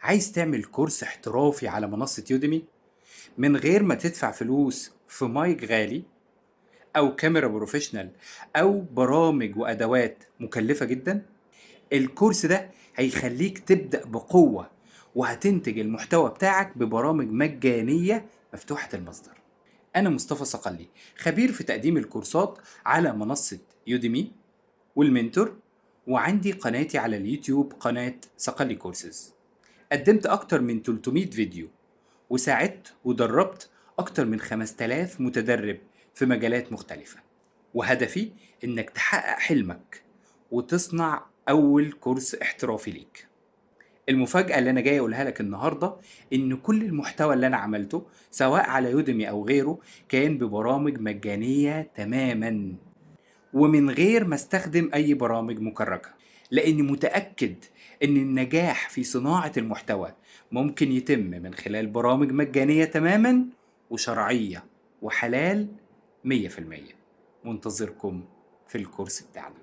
عايز تعمل كورس احترافي على منصة Udemy من غير ما تدفع فلوس في مايك غالي أو كاميرا professional أو برامج وأدوات مكلفة جدا؟ الكورس ده هيخليك تبدأ بقوة وهتنتج المحتوى بتاعك ببرامج مجانية مفتوحة المصدر. أنا مصطفى صقلي، خبير في تقديم الكورسات على منصة Udemy والمنتور، وعندي قناتي على اليوتيوب قناة صقلي كورسز. قدمت أكتر من 300 فيديو وساعدت ودربت أكتر من 5000 متدرب في مجالات مختلفة، وهدفي إنك تحقق حلمك وتصنع أول كورس احترافي ليك. المفاجأة اللي أنا جاي أقولها لك النهاردة إن كل المحتوى اللي أنا عملته سواء على يوديمي أو غيره كان ببرامج مجانية تماما ومن غير ما استخدم أي برامج مكركة، لأني متأكد إن النجاح في صناعة المحتوى ممكن يتم من خلال برامج مجانية تماما وشرعية وحلال 100%. منتظركم في الكورس بتاعنا.